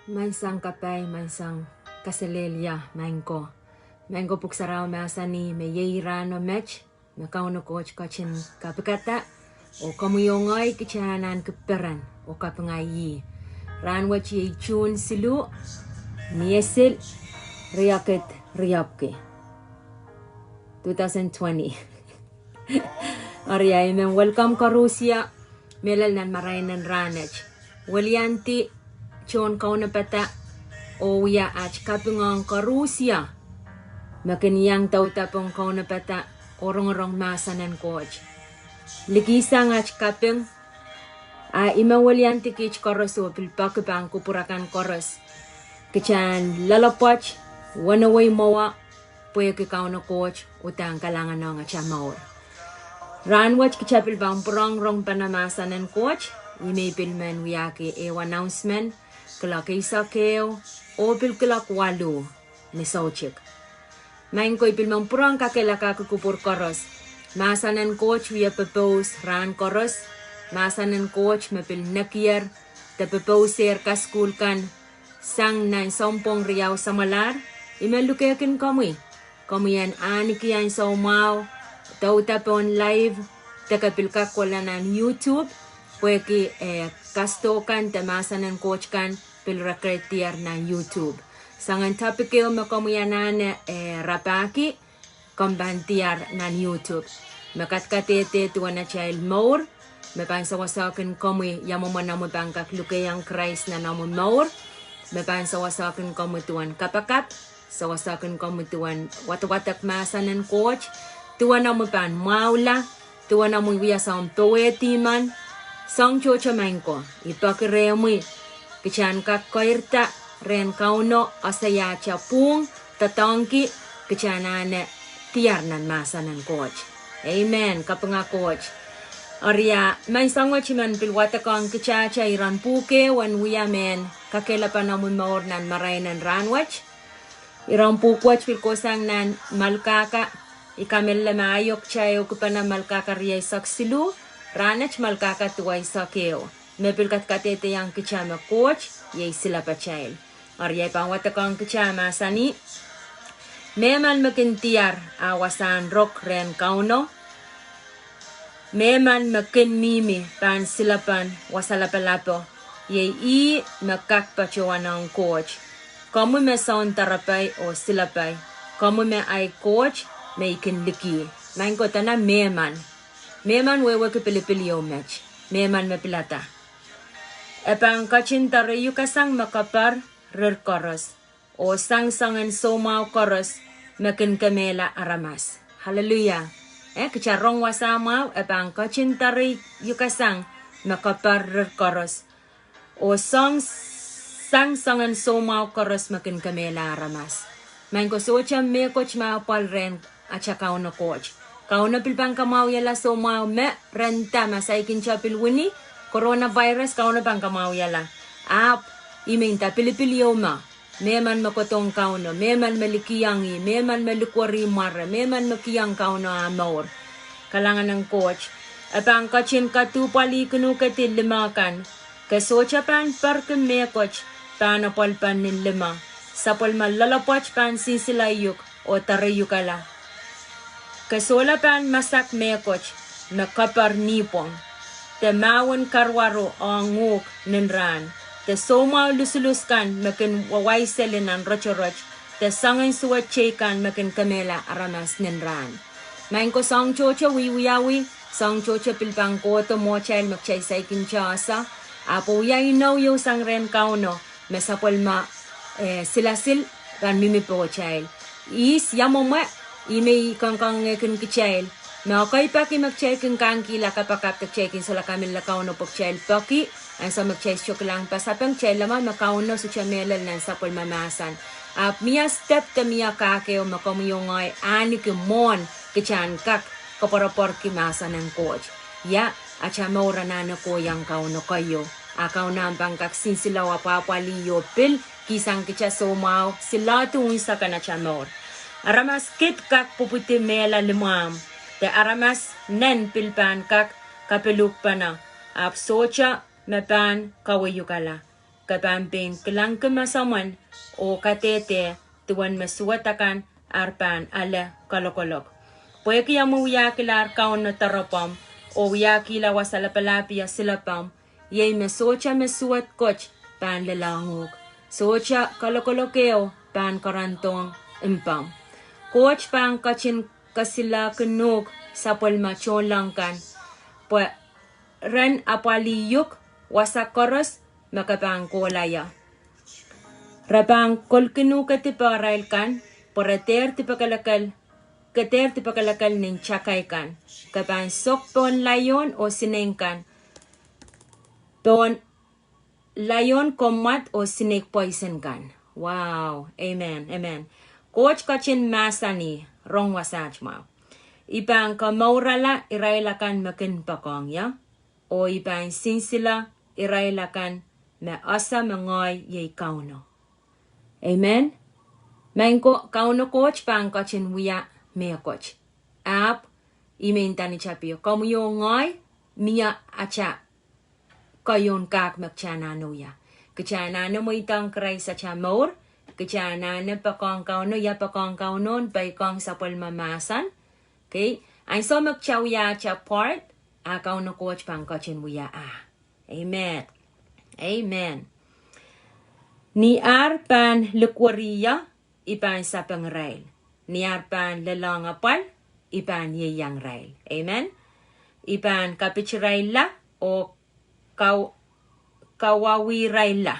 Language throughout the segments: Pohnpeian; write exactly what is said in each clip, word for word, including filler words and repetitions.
Maing sang kapai, maing sang kaselehlie, maing ko. Maing ko, Pwuhk Sarawi mahsanih me iei rahno met me Kauno Koht ketin kapikada oh komwi oh ngehi kitail en ahneki peren oh kapinga ih. Rahnwet iei June siluh, ni esil, riakid riepwiki, two thousand twenty. Eri I men welcome koarusie mehlel nan marain en rahnwet. Weliandi tohn kaunopada oh wia at kapinga ong koarusie me kin iang daudapohng kaunopada oh rongorong mahsen en Koht. Likihsang at kaping, a I men weliandi kiht koaros oh pil poaki pahn kupwur akan koaros, kitail en loalopwoat, wenewei mwowe, pwehki Kauno Koht uhdahn kalahngan ong atail mour. Rahnwet kitail pil pahn pwurehng rongpene mahsen en Koht, I men pil men wiahki ehu announcement, kuloak eisek ehu oh pil kuloak waluh ni soutik. Maing ko, I pil men pwurehng kakehlakahki kupwur koaros. Mahsen en Koht wie pepous rahn koaros, mahsen en Koht me pil nekier de pepousehr kasukuhl kan sang nan sounpwong riau samwalahr. I men lukehkin komwi, komwi en ahneki ansou mwahu, daudapohn live, de ke pil kak kohla nan YouTube, pwehki, eh, kasdo kan de mahsen en Koht kan pil recordier nan YouTube. Soangen topic ehu me komwi anahne, eh, rapahki, komw pahn diar nan YouTube. Me kadkadehde duwen atail mour, me pahn sewesehkin komwi ia mwomwen omwi pahn kak lukehiong Krais nan omwi mour, me pahn sewesehkin komwi duwen kapakap, sewesehkin komwi duwen wadawadek mahsen en Koht, duwen omwi pahn mwahula, duwen omwi wia soun powehdi men. Soang tohto maing ko, I poaki rehmwi, kitail en kak keirda rehn Kauno, ese atail pwuhng, doadoahngki, kitail anahne diar nan mahsen en Koht. Amen, kapinga Koht. Eri, maing sang wet I men pil wadekohng kitail iren pwuhk ehu en wia mehn kakehlapan omwi mour nan marain en rahnwet. Iren pwuhk wet pil kohsang nan Melkahka, I kamehlele me ahi kitail ehukipene Melkahka rieisek siluh, rahnwet Melkahka duweisek ehu. Me pil kadkadehdehiong kitail me Koht iei silepatail. Eri I pahn wadekohng kitail mahsanih, mehmen me kin diar ah wasahn rok rehn Kauno, mehmen me kin mihmi pahn silepen wasa lapalapo, iei ih me kak patohwanohng Koht. Komwi me soun doaropei oh silepai, komwi me ahi Koht me I kin liki. Maing ko, dene mehmen. Mehmen wehwehki pilipil ieu met. Mehmen me pilada. E pahn ketin doareiukasang me keper rir koaros, oh sang soangen soumwahu koaros me kin kemehla aramas. Hallelujah. Eh, kitail rong wasa mwahu, e pahn ketin doareiukasang me keper rir koaros, oh sang, sang soangen soumwahu koaros me kin kemehla aramas. Maing ko, sohte mehkot me apwal rehn atail Kauno Koht. Kauno pil pahn kamwahwihala soumwahu me, ren dah, ma saikinte pil wini, coronavirus, Kauno pahn kamwahwihala. Ahpw, I men nda pilipil ieu me, mehmen me kohdohng Kauno, mehmen me likiong ih, mehmen me likwerih mware, mehmen me kihong Kauno ah mour. Kalahngan en Koht. E pahn ketin kadupwalihkin uhkedi lime kan. Ke sohte pahn perki mehkot pahn apwalipen nin lime. Sapwellime loalopwoat pahn sinsile iuk oh doareiukala. Ke sohla pahn masak mehkot me keper nipwong, de mahwen karuwaru ong uhk nin rahn, de soumwahu lusulus kan me kin wawaiseli nan rotorot, de soangen suwed teikan me kin kemehla aramas nin rahn. Maing ko, soang tohto wiewiawi, soang tohto pil pahn kohdo mwohtail me kitail saikinte ese, ahpw wia inou ieu sang rehn Kauno, me sapwellime, eh, silasil pahn mihmi pohtail. Ihs, ia mwomwe, ih me I kangoangehkin kitail, me ekei peki me kitail kin kangkihla kapakap de kitail kin solahr kamehlele Kauno pwe kitail peki, ansou me kitail sohte kilang pasapeng, kitail leme me Kauno sohte mehlel nan sapwellime mahsen. Ahpw mie step de mie kahk ehu me komwi oh ngehi ahneki mwohn kitail en kak koapworopworki mahsen en Koht. Ia, atail mour anahne kohiong Kauno keieu, a Kauno ahpw pahn kak sinsile oh apwahpwalih oh pil kihsang kitail soumwahu, silaudi unsek en atail mour. Aramas kid kak pwupwidi mehla limwahmw, de aramas nen pil pahn kak kapiluhkpene, ahpw sohte me pahn kaweiukala. ke pahn pein kilangki masomwen oh kadehde duwen me suwed akan ar pahn ale kalokolok. Pwehki omw wiahkilahr Kauno doropomw oh wiahkihla wasa lapalahpie silepomw, iei me sohte me suwed koht pahn lelohng uhk. Sohte kalokolok ehu pahn karandohng mpomw. Koht pahn ketin kesilekin uhk sapwellime tohnleng kan, pwe ren apwalih uhk wasa koaros me ke pahn kohla ie. Re pahn kolkinuhkedi pehrail kan, pwe re dehr dipekelekel, ke dehr dipekelekel nin takai kan. Ke pahn sok pohn laion oh sineik kan, pohn laion komwad oh sineik pwoisen kan. Wow, amen, amen. Koht ketin mahsanih rong wasaht mwahu: I pahn komourala irail akan me kin poakohng ie, oh I pahn sinsile irail akan me ese me ngehi iei Kauno. Amen. Maing ko, Kauno Koht pahn ketin wia mehkot. Ahpw I men nda ni tapio, komwi oh ngehi, mie atail keieun kak me kitail anahne wia. Kitail anahne mweidohng Krais atail mour, kitail anahne poakohng Kauno, ia poakohng Kauno, peikiong sapwellime mahsen. Okay, ansou me kitail wia atail part, a Kauno Koht pahn ketin wia ah. Amen. Amen. Ni ar pahn likwerih ie, I pahn sapeng irail. Ni ar pahn lelohng apwal, I pahn ieiang irail. Amen. I pahn kapitirailla oh kau-, kauwauwihirailla.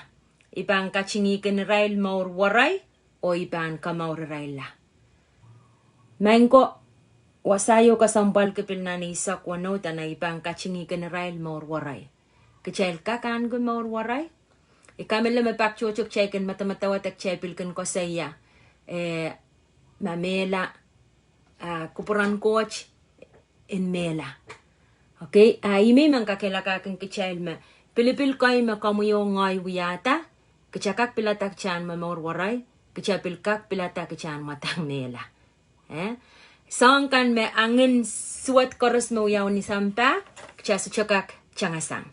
I pahn katingihkin irail mour werei, oh I pahn komour irailla. Maing ko, wasa ieu kesempwal kipil nan eisek weneu, dene I pahn katingihkin irail mour werei. Kitail kak ahneki mour werei? I kamehlele me pak tohto kitail kin medemedewe de kitail pil kin koasoia, eh, ma mehla, ah, kupwuren Koht en mehla. Okay, ah, I men men kakehlakahkin kitail me pilipil kei me komwi oh ngehi wiahda, kitail kak pilada kitail en momour werei, kitail pil kak pilada kitail en mwadang mehla. Eh? Soahng kan me angin suwed koaros me wiawi ni sampah, kitail sohte kak tangasang.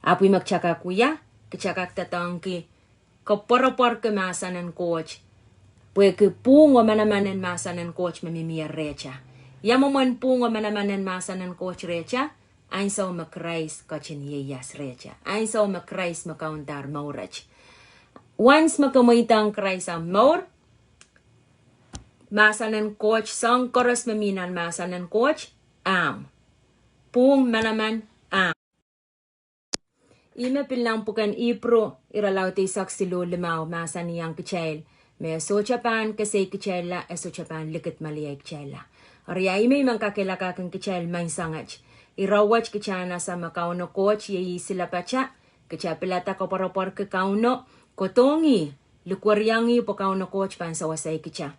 Ahpw ih me kitail kak wia, kitail kak doadoahngki koapworopworki mahsen en Koht. Pwehki pwuhng oh manaman en mahsen en Koht me mihmi rehtail. Ia mwomwen pwuhng oh manaman en mahsen en Koht rehtail? Ansou me Krais ketin ieias rehtail. Ansou me Krais me kaundahr mour et. Once me ke mweidohng Krais omw mour, mahsen en Koht, soahng koaros me mi nan mahsen en Koht, ahmw. Pwuhng manaman, ahmw. Ih me pil nan pwuken Ipru, irelaud eisek siluh limau, mahsanihong kitail me e sohte pahn kesei kitailla, e sohte pahn likidmeliei kitailla. Eri ia ih me I men kakehlakahkin kitail menseng et. Ire wet kitail en ese me Kauno Koht iei ih silepato, kitail pilada koapworopworki Kauno, kohdohng ih, likweriong ih pwe Kauno Koht pahn sewesei kitail.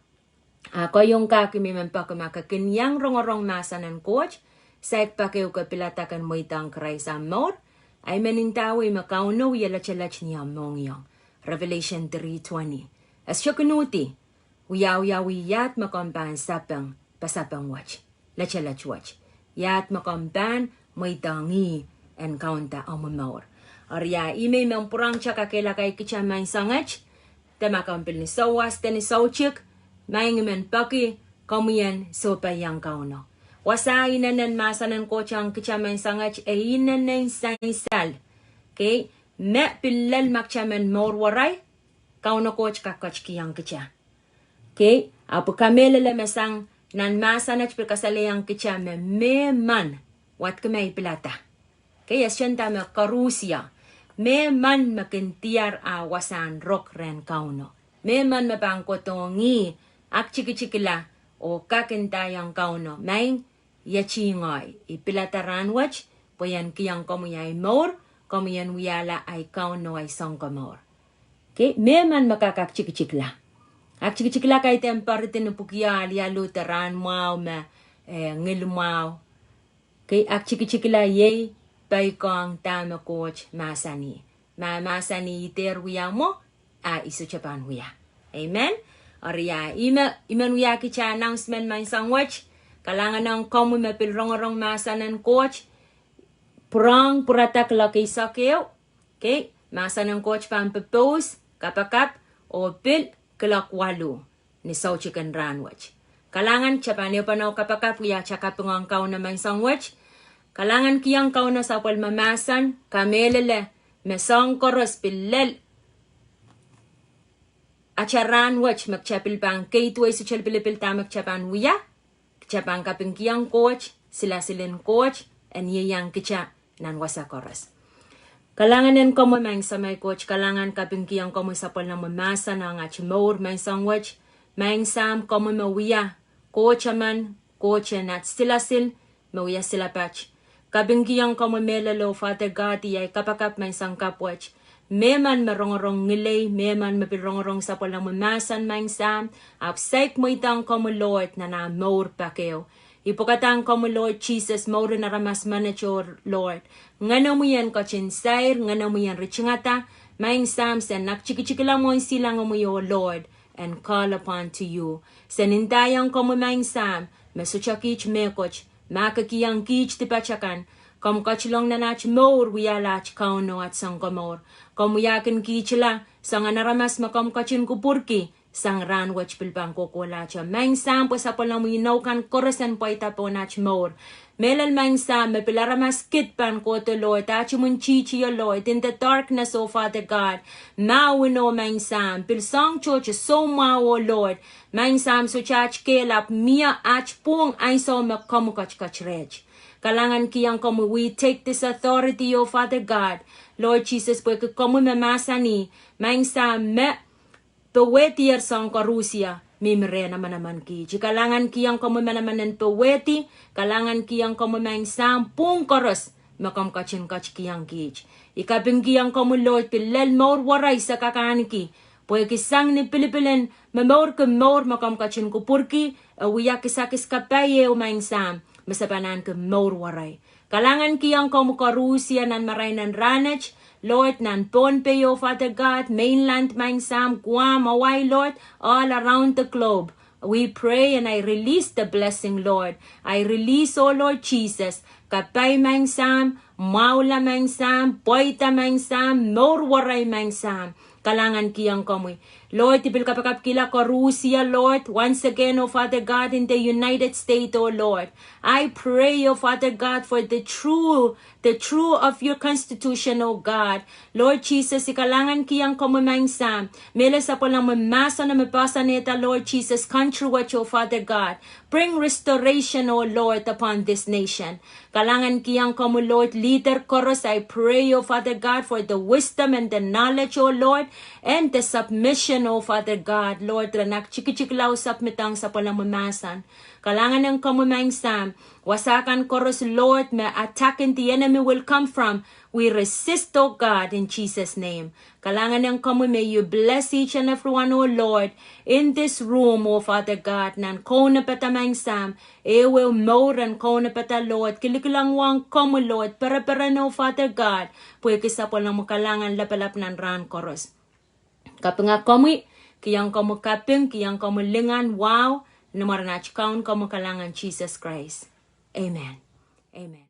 A kohiong kak I men men peki ma ke kin iang rongorong mahsen en Koht, saik pak ehu ke pilada ken mweidohng Krais omw mour, a I men ndawei me Kauno wie letelet ni omw mohngiong. Revelation three twenty. E sohte kin uhdi, wiawiawi iahd me komw pahn sapeng, pasapeng wet, letelet wet. Iahd me komw pahn mweidohng ih en kaunda omw mour. Eri ia ih me I men pwurehng kitail kakehlakahi kitail menseng et, de ma komw pil ni souwas de ni soutik, maing I men peki komwi en sohpeiong Kauno. Wasa inenen mahsen en Koht ong kitail menseng et, e inenen sansal. Okay, me pil lel ma kitail men mour werei, Kauno Koht kak ketikihong kitail. Okay, ahpw kamehlele me sang nan mahsen et pil kasalehiong kitail me mehmen, wadki me I pilada. Okay, e sohte nda me koarusie. Mehmen me kin diar ah wasahn rok rehn Kauno. Mehmen me pahn kohdohng ih, aktikitikla, oh kak ndaiong Kauno, maing, iet ih ngehi, I pilada rahnwet, pwe I en kihong komwi ahi mour, komwi en wiahla ahi Kaun oh ahi Sounkomour. Okay, mehmen me kak aktikitikla. Aktikitikla kaidehn poaridi ni pwuki alialu de rahn mwahu me, eh, ngihl mwahu. Okay, aktikitikla iei peikiong dahme Koht mahsanih. Ma mahsanih I dehr wia mwo, a I sohte pahn wia. Amen. Eri ia ih me I men wiahki kitail announcement menseng wet, kalahngan ong komwi me pil rongorong mahsen en Koht, pwurehng pwuradek lokaia eisek ehu. Okay, Mahsen en Koht pahn pepous, kapakap, oh pil kilok waluh ni soutik en rahnwet. Kalahngan, kita pahn ehupene kapakap wia kita kaping ong Kauno maing sang wet. Kalahngan kihong Kauno sapwellime mahsen, kamehlele me soang koaros pil lel ata rahnwet me kita pil pahn keid wei sitel pilipil dahme kita pahn wia. Kita pahn kaping kihong Koht, silasil en Koht en ieiang kita nan wasa koaros. Kalahngan en komwi maing Samai Koht, kalahngan kaping kihong komwi sapwellimomwi mahsen ong at mour maing sang wet. Maing Sahm, komwi me wia Koht emen, Koht en at silasil, me wia silapat. Kaping kihong komwi mehlel oh Father God, iei ahi kapakap maing sang kapwet. Mehmen me rongorong ngilei, mehmen me pil rongorong sapwellimomwi mahsen maing Sahm, ahpw saik mweidohng komwi Lord nan ah mour pak ehu. I pwukadahng komwi Lord Jesus, mouren aramas menet oh Lord. Ngenomwi en ketin sair, ngenomwi en ritingada, maing Sahm, sen aktikitikla mwohn silangomwi oh Lord, and call upon to you. Sen ndaiong komwi maing Sahm, me sohte kiht mehkot, mahkikihong kiht dipat akan, komw ketilong nan at mour wiahla at Kaun oh at Sounkomour. Komw wiahkin kihtla, soangen aramas me komw ketin kupwurki, sang rahnwet pil pahn kohkohlahte. Maing Sahm, pwe sapwellimomwi inou kan koaros en pweida pohn at mour. Mehlel maing Sahm, me pil aramas kid pahn kohdo Lord, at imwintihti oh Lord, in the darkness oh Father God. Mahwin oh maing Sahm, pil soang tohto soumwahu oh Lord. Maing Sahm, sohte at kehl ahpw mie at pwuhng ansou me komwi ketiket reht. Kalahngan kihong komwi, we take this authority oh Father God. Lord Jesus, pwehki komwi me mahsanih, maing Sahm, me powehdier soang koaros me mihmi rehn manaman kiht. I kalahngan kihong komwi manaman en powehdi, kalahngan kihong komwi maing Sahm pwuhng koaros me komw ketin ketikihong kiht. I kaping kihong komwi Lord pil lel mour werei se kak ahneki, pwehki sang ni pilipil en momourki mour me komw ketin kupwurki, e wia kisakis kapai ehu maing Sahm, me se pahn ahneki mour werei. Kalahngan kihong komwi koaros nan marain en rahnwet, Lord, nan Pohnpei oh Father God, mainland maing Sahm, Guam, Hawaii Lord, all around the globe. We pray and I release the blessing, Lord. I release, oh Lord Jesus, kapai maing Sahm, mwahula maing Sahm, pweida maing Sahm, mour werei maing Sahm. Kalahngan kihong komwi. Lord, I pil kapakapkihla koaros, Lord, once again, oh Father God, in the United States, oh Lord. I pray, oh Father God, for the true, the true of your constitution, oh God. Lord Jesus, I kalahngan kihong komwi maing Sahm, mehlel sapwellimomwi mahsen me poahsoanehda Lord Jesus, country wet, oh Father God. Bring restoration, oh Lord, upon this nation. Kalahngan kihong komwi Lord, leader koaros, I pray, oh Father God, for the wisdom and the knowledge, oh Lord, and the submission, oh Father God, Lord, ren aktikitikla oh submit ong sapwellimomwi mahsen. Kalahngan en komwi maing Sahm, wasa kan koaros Lord, me attack in the enemy will come from, we resist, oh God, in Jesus' name. Kalahngan en komwi, may you bless each and everyone, oh Lord, in this room, oh Father God, nan kaunopada maing Sahm, ehuehu mour en kaunopada Lord, kilikilang wahn komwi Lord, pereperen oh Father God, pwehki sapwellimomwi kalahngan lapalap nan rahn koaros. Kapinga komwi, kihong komwi kaping, kihong komwi lingan, wahu, ni mwaren at Kaun komwi kalahngan Jesus Christ. Amen. Amen.